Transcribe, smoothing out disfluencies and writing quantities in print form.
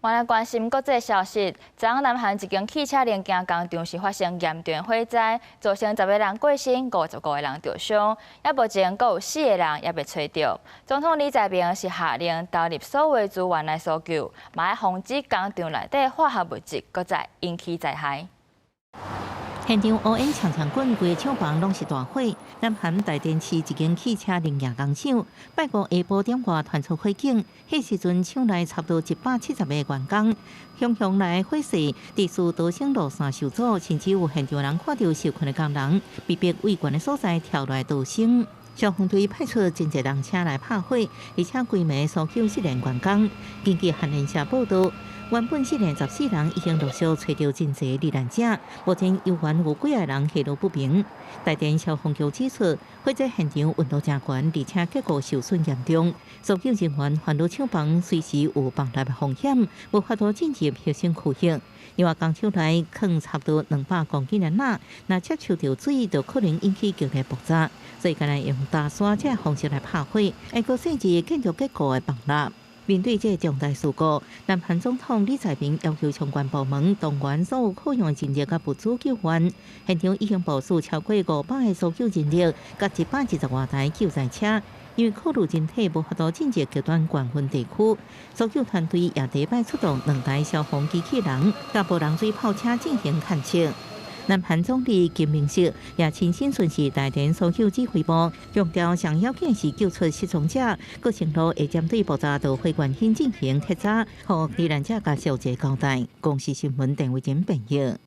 我來關心國際消息。昨昏南韓一間汽車零件工廠是發生嚴重火災，造成10個人過身，55個人著傷。也目前閣有四個人猶未揣著。總統李在明是下令投入所有資源來搜救，嘛愛防止工廠內底化學物質閣再引起災害。現場烏煙長長滾，規个廠房攏是大火。南韓大田市一間汽車零件工廠，拜五下晡點外傳出火警，彼時陣廠內差不多170個員工，熊熊來火勢，佇佗逃生路線受阻，甚至有現場人看著受困的工人被迫對懸的所在跳落來逃生。消防隊派出真濟人車來拍火，而且規暝搜救失聯員工。根據韓聯社報道，原本失聯14人已經陸續揣著真濟罹難者，目前猶原有幾个人下落不明。大田消防局指出，火災現場溫度誠懸，而且結構受損嚴重，搜救人員翻入廠房隨時有崩塌的風險，無法度進入核心區域。另外，工廠內囥差不多200公斤的鈉，若接觸著水，就可能引起強烈爆炸，所以干焦用打沙這方式來拍火，會閣限制建築結構的崩塌。面對這個重大事故，南韓總統李在明要求相關部門動員所有可用的人力佮物資救援。現場已經部署超過500個搜救人力，佮120外台救災車。因為考慮人體無法度進入極端高溫地區，搜救團隊也第一擺出動兩台消防機器人，佮無人水炮車進行勘測。南韓總理金明石也親身巡視大田搜救指揮部，強調上要緊是救出失蹤者，閣承諾會針對爆炸導火原因進行徹查，予罹難者家屬一個交代。公視新聞鄧偉珍編譯。